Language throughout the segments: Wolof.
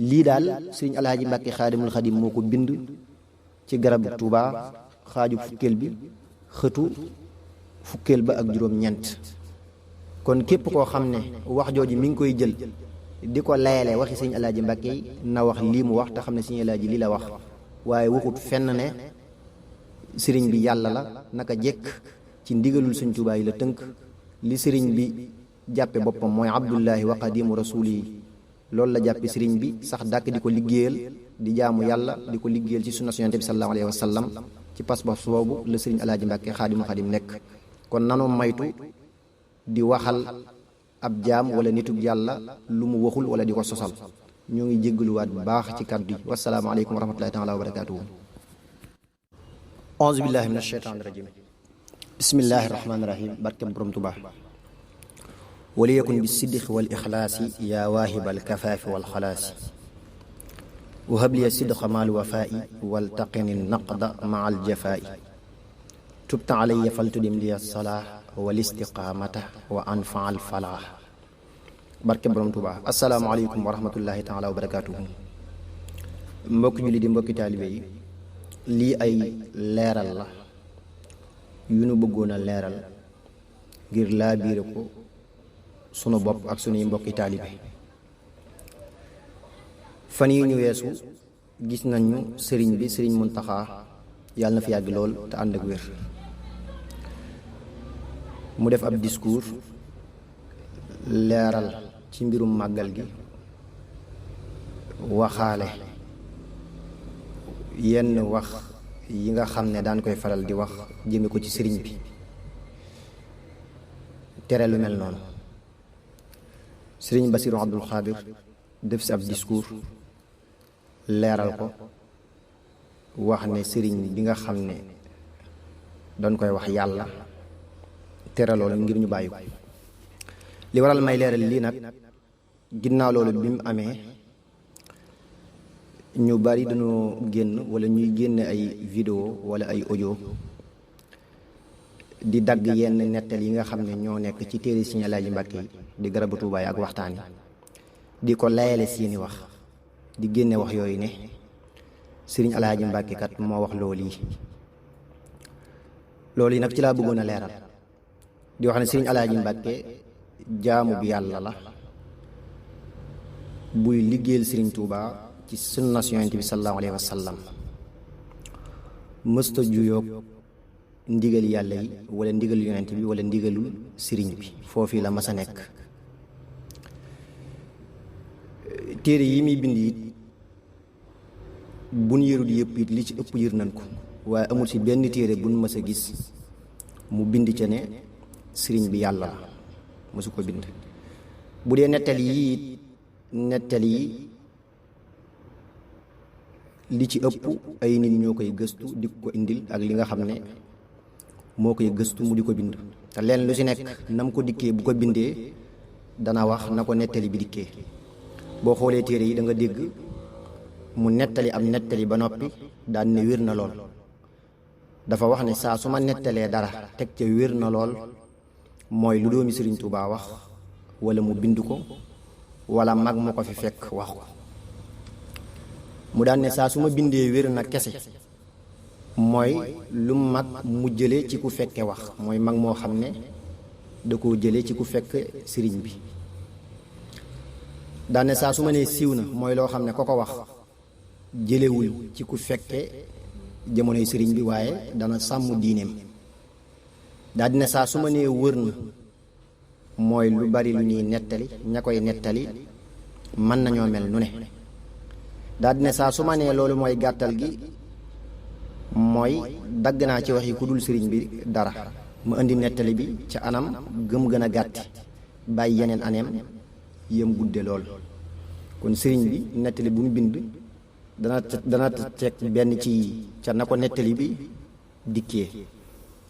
lii daal sëriñ Alaaji Mbàkke Xaadimul Xadim moo ko bind ci garabu Tuuba xaaju fukkeel bi xëtu fukkeel ba ak juróom-ñeent. kon képp koo xam ne wax jooju mi ngi koy jël di ko layale waxi sëriñ Alaaji Mbàkke yi na wax lii mu wax te xam ne sëriñ Alaaji lii la wax waaye waxut fenn ne sëriñ bi yàlla la naka jekk ci ndigalul sëriñ Tuuba yi la tënk. li sëriñ bi jàppe boppam mooy abdullahi wa qadimu rasuli yi loolu la jàppe sëriñ bi sax dàkk di ko liggéeyal di jaamu yàlla di ko liggéeyal ci sunna yonent bi sallallahu alayhi wa sallam ci pas-pas boobu la sëriñ Alaaji Mbàkke Xaadimul Xadim nekk. kon nanu maytu di waxal ab jaam wala nitug yàlla lu mu waxul wala di ko sosal. ñoo ngi jéggaluwaat bu baax ci kàddu yi wassalaamu aleykum wa rahmatullahi taala wa barakaatuhu. auzu billahi min asheytaani rajim bismillahi rahmaani rahim barke borom Tuubaa. wali yakun bi siddiqi wal ixlaasi yaa waahibal kafaafi wal xalaasi wa habliya sidqa maal wafaa'i wal taqini naqda maa al jafaa'i tubta alayya faltudim liya salaa wal istiqaamata wa anfaa al falaax barke borom Tuubaa. asalaamaaleykum wa rahmatullahi taala wa barakaatuhu. mbokki julli di mbokki taalibe yi lii ay leeral la yu nu bëggoon a leeral ngir laa biire ko sunu bopp ak sunuy mbokki taalibe. fan yi ñu weesu gis nañu sëriñ bi sëriñ Muntaxa yàlla na fi yàgg lool te ànd ak wér mu def ab discours leeral ci mbirum màggal gi waxaale yenn wax yi nga xam ne daan koy faral di wax jëme ko ci sëriñ bi tere lu mel noonu. sëriñ Basiru Abdul Xaadir def si ab discours leeral ko wax ne sëriñ bi nga xam ne doon koy wax yàlla tere loolu ngir ñu bàyyi ko. li waral may leeral lii nag ginnaaw loolu bi mu amee ñu bari dañoo génn wala ñuy génne ay vidéo wala ay audio di dagg yenn nettal yi nga xam ne ñoo nekk ci téere Sëriñ Alaaji Mbàkke yi di garabu Tuubaa ak waxtaan yi di ko layale seeni wax di génne wax yooyu ne Sëriñ Alaaji Mbàkke kat moo wax loolu yi nag ci laa bëggoon a leeral di wax ne Sëriñ Alaaji Mbàkke jaamu bi yàlla la buy liggéeyal Sëriñ Tuubaa ci sunna Yonent bi sallallahu alayhi wa sallam mësta juyoog ndigal yàlla yi wala ndigalul Yonent bi wala ndigalul sëriñ bi foofii la mas a nekk. téere yi muy bind it buñ yërut yëpp it li ci ëpp yër nañ ko waaye amul ci benn téere buñ mës a gis mu bind ca ne sëriñ bi yàlla la mësu ko bind. bu dee nettali yi it nettali yi li ci ëpp ay nit ñoo koy gëstu di ko indil ak li nga xam ne moo koy gëstu mu di ko bind te leen lu ci nekk nam ko dikkee bu ko bindee dana wax na ko nettali bi dikkee. boo xoolee téere yi da nga dégg mu nettali am nettali ba noppi daan ne wér na lool dafa wax ne saa su ma nettalee dara teg ca wér na lool mooy lu doomi Sëriñ Tuubaa wax wala mu bind ko wala mag mu ko fi fekk wax ko. mu daan ne saa su ma bindee wér na kese mooy lu mag mu jële ci ku fekke wax mooy mag moo xam ne da koo jële ci ku fekk sëriñ bi. daan ne saa su ma nee siiw na mooy loo xam ne ko wax jëlewul ci ku fekke jamonoy sëriñ bi waaye dana sàmm diineem. daal dina saa su ma nee wër na mooy lu bari lu ñuy nettali ña koy nettali mën nañoo mel nu ne. daal dina saa su ma nee loolu mooy gàttal gi mooy dagg naa ci waxi ku dul sëriñ bi dara ma indi nettali bi ci anam gëm gën a gàtti bàyyi yeneen aneem yëm gudde lool. kon sëriñ bi nettali bu mu bind dana teg benn ci ca na ko nettali bi dikkee.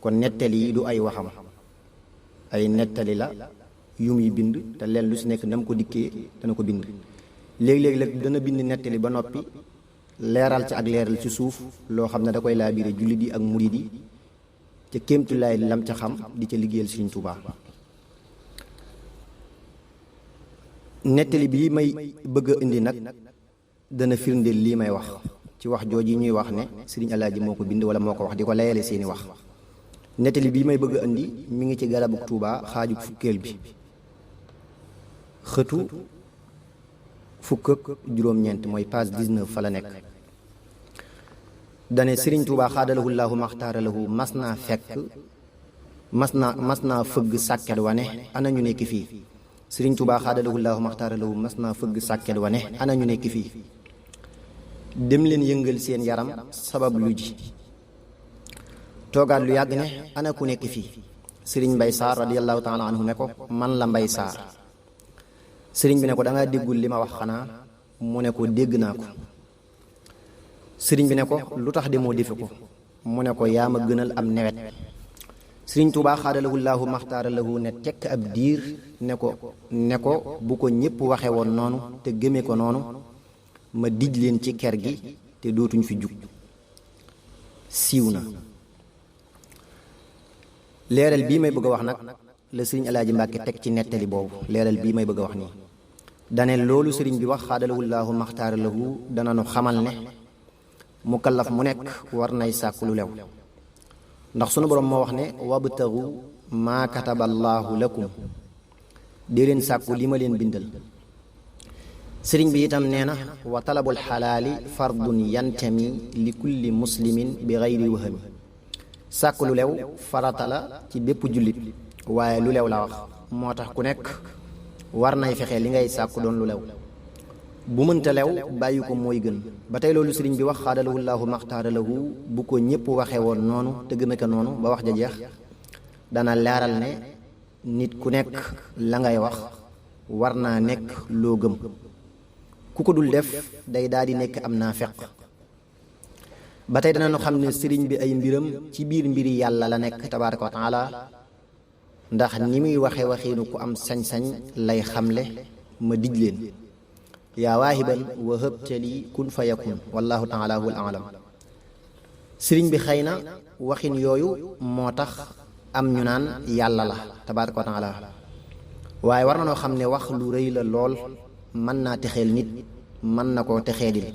kon nettali yi du ay waxam ay nettali la yu muy bind te leen lu ci nekk nam ko dikkee dana ko bind. léeg-léeg la dana bind nettali ba noppi leeral ci ak leeral ci suuf loo xam ne da koy laa biire jullit yi ak murid yi ca kéemtulaay lam ca xam di ca liggéeyal Sëriñ Tuubaa. nettali bi may bëgg a indi nag dana firndeel lii may wax ci wax jooji ñuy wax ne sëriñ Alaaji moo ko bind wala moo ko wax di ko layale seeni wax. nettali bii may bëgg a indi mi ngi ci garabug Tuubaa xaaju fukkeel bi xëtu fukk ak juróom-ñeent mooy page 19 fa la nekk. dane sëriñ Tuubaa xaadalahu llaahu maxtaaralahu mas naa fëgg sàkket wane ana ñu nekk fii. sëriñ Tuubaa xaadalahu llaahu maxtaaralahu mas naa fëgg sàkket wane ana ñu nekk fii. dem leen yëngal seen yaram sabab lu ji. toogaat lu yàgg ne ana ku nekk fii. sëriñ Mbay Saar radiyallahu taala anhu ne ko man la Mbay Saar. sëriñ bi ne ko da ngaa déggul li ma wax xanaa. mu ne ko dégg naa ko. sëriñ bi ne ko lu tax demoo defe ko. mu ne ko yaa ma gënal am newet. sëriñ Tuubaa xaadalahu llaahu maxtaaralahu ne tekk ab diir ne ko bu ko ñépp waxe woon noonu te gëme ko noonu ma dij leen ci ker gi te dootuñ fi jug. siiw na. leeral bii may bëgg a wax nag la sëriñ Alaaji Mbàkke teg ci nettali boobu. leeral bii may bëgg a wax nii dane loolu sëriñ bi wax xaadalahu llaahu maxtaaralahu dana nu xamal ne mukallaf mu nekk war nay sàkku lu lew, ndax sunu boroom moo wax ne wabtagu maa kataballaahu lakum dee leen sàkku li ma leen bindal. sëriñ bi itam nee na wa talabul xalaali fardun yantami li kulli muslimin bi gayri wahami. sàkku lu lew farata la ci bépp jullit waaye lu lew la wax moo tax ku nekk war nay fexe li ngay sàkku doon lu lew. bu mënta lew bàyyi ko mooy gën. ba tey loolu sëriñ bi wax xaadalahu llaahu maxtaaralahu bu ko ñépp waxe woon noonu te gëme ko noonu ba wax ja jeex dana leeral ne nit ku nekk la ngay wax war naa nekk loo gëm. ku ko dul def day daal di nekk am naafeq. ba tey dana nu xam ne sëriñ bi ay mbiram ci biir mbiri yàlla la nekk tabaaraka wa taala, ndax ni muy waxe waxiinu ku am sañ-sañ lay xamle ma dij leen yaa waahiban wa hëbtali kun fa yakun wallahu taala huwal a'lam. sëriñ bi xëy na waxin yooyu moo tax am ñu naan yàlla la tabaaraka wa taala, waaye war na noo xam ne wax lu rëy la lool, mën naa texeel nit mën na koo texeedil.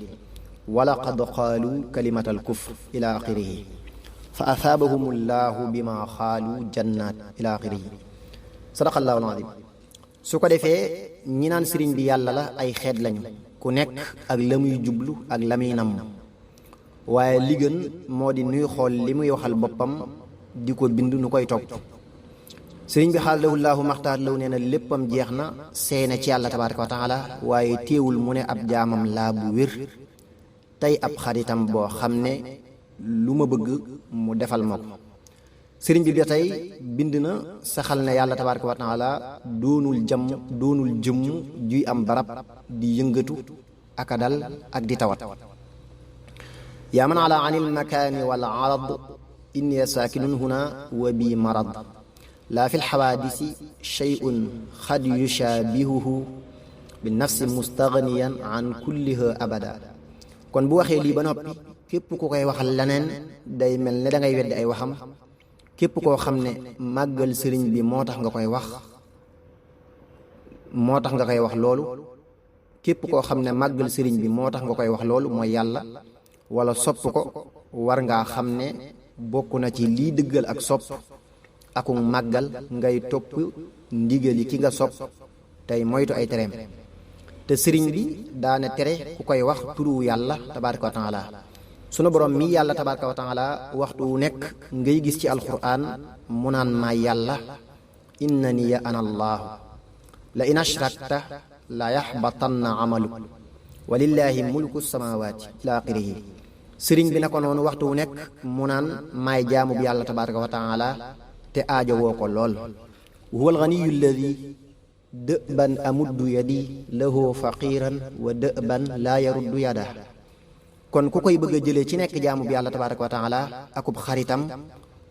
wala qad qaalu kalimatal kufr ila axirihi fa asaabahum llaahu bima xaalu jannaat ila axirihi. sadaqallaahu al-aziim. su ko defee ñi naan sëriñ bi yàlla la ay xeet lañu, ku nekk ak la muy jublu ak la muy namm, waaye li gën moo di nuy xool li muy waxal boppam di ko bind nu koy topp. sëriñ bi xaadalahu llaahu maxtaaralahu nee na léppam jeex na seene ci yàlla tabaaraka wa taala, waaye téewul mu ne ab jaamam laa bu wér tey ab xaritam boo xam ne lu ma bëgg mu defal ma ko. sëriñ bi ba tey bind na saxal ne yàlla tabaaraka wa taala doonul jëmm juy am barab di yëngatu aka dal ak di tawat. yaa man ala anil makaani wal arad inni saakinun huna wa bi marad laa fi lxawaadisi shay'un xad yushaabihuhu bi nafsi mustaghniyan an kulliha abada. kon bu waxee lii ba noppi képp ku koy waxal leneen day mel ne da ngay weddi ay waxam. képp koo xam ne màggal sëriñ bi moo tax nga koy wax loolu képp koo xam ne màggal sëriñ bi moo tax nga koy wax loolu mooy yàlla wala sopp ko war ngaa xam ne bokk na ci lii dëggal ak sopp aku màggal ngay topp ndigali ki nga sopp tey moytu ay tereem. te sëriñ bi daane tere ku koy wax turu yàlla tabaaraka wa taala. sunu borom mi yàlla tabaaraka wa taala waxtu wu nekk ngay gis ci alquran mu naan maa yàlla innani ya ana allahu la in ashrakta la yaxbatanna amaluk walillahi mulku samawati ila axirihi. sëriñ bi na ko noonu waxtu wu nekk mu naan maay jaamu bi yàlla tabaaraka wa taala te aajo woo ko lool. huwa alganiyu alladi dëban amuddu yadi lahu faqiran wa dëban laa yaruddu yada. kon ku koy bëgg a jëlee ci nekk jaamu bi yàlla tabaaraka wa taala akub xaritam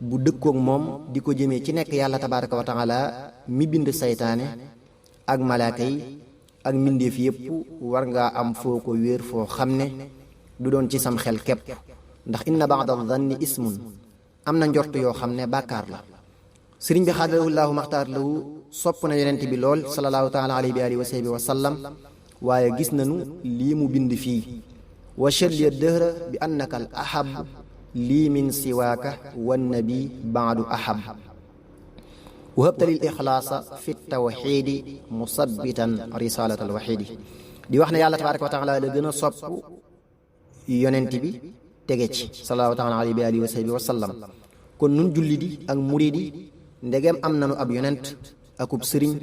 bu dëkkoog moom di ko jëmee ci nekk yàlla tabaaraka wa taala mi bind saytaane ak malaaka yi ak mbindeef yépp war ngaa am foo ko wéer foo xam ne du doon ci sam xel képp, ndax inna ba'da dhanni ismun am na njort yoo xam ne bàkkaar la. sëriñ bi xaadalahu llaahu maxtaar lahu sopp na yonent bi lool salallaahu taala alayhi wa alihi wa sahbihi wa sallam, waaye gis nañu lii mu bind fii wa shalliya dëhra bi annaka al ahab lii min siwaaka wannabi baadu ahab wahabta lil ixlaasa fi tawxiidi musabbitan risalat al waxiidi di wax ne yàlla tabaraka wa taala la gën a sopp yonent bi tege ci sallallahu taala alayhi wa alihi wa sahbihi wa sallam kon nun julli di ak murid yi ndegem am nanu ab yonent akub sëriñ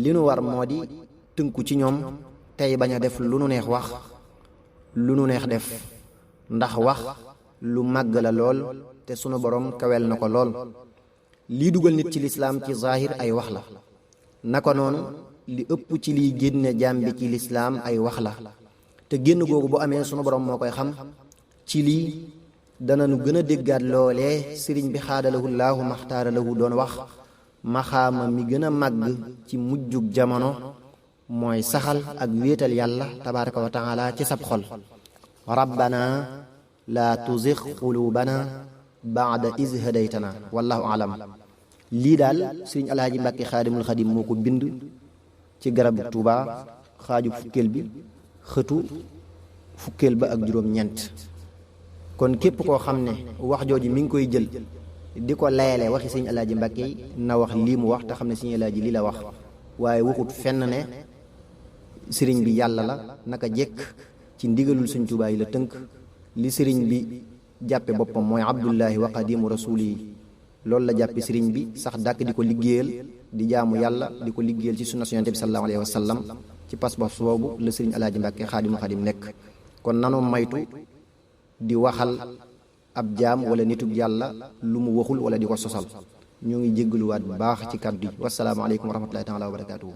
li nu war moo di tënku ci ñoom tey bañ a def lu nu neex wax lu nu neex def ndax wax lu màgg la lool te sunu borom kawel na ko lool lii dugal nit ci lislaam ci zaahir ay wax la naka noonu li ëpp ci liy génne jaam bi ci lislaam ay wax la te génn googu bu amee sunu borom moo koy xam ci lii dana nu gën a déggaat loolee sëriñ bi xaadalahu laahu maxtaara lahu doon wax maxaama mi gën a màgg ci mujjug jamono mooy saxal ak wéetal yàlla tabaraka wa taala ci sab xol rabbana laa tuzix qulubana baada is hadaytana wallahu alam lii daal sëriñ alhaaji mbàkke xaadimul xadim moo ko bind ci garabu tuuba xaaju fukkeel bi xëtu fukkeel ba ak juróom-ñeent kon képp koo xam ne wax jooju mi ngi koy jël di ko layale waxi sëriñ alhaaji mbàkke yi na wax lii mu wax te xam ne sëriñ alhaaji lii la wax waaye waxut fenn ne sëriñ bi yàlla la naka jekk ci ndigalul sëriñ tuuba yi la tënk li sëriñ bi jàppe boppam mooy abdullahi wa qadimu rasuli yi loolu la jàppe sëriñ bi sax dàkk di ko liggéeyal di jaamu yàlla di ko liggéeyal ci sunna yonent bi sallallahu alayhi wa sallam ci pas-pas boobu la sëriñ alhaaji mbàkke xaadimu xadim nekk kon nanu maytu di waxal ab jaam wala nitug yàlla lu mu waxul wala di ko sosal ñoo ngi jéggaluwaat bu baax ci kàddu yi wassalaamu aleykum wa rahmatullahi taala wa barakaatuhu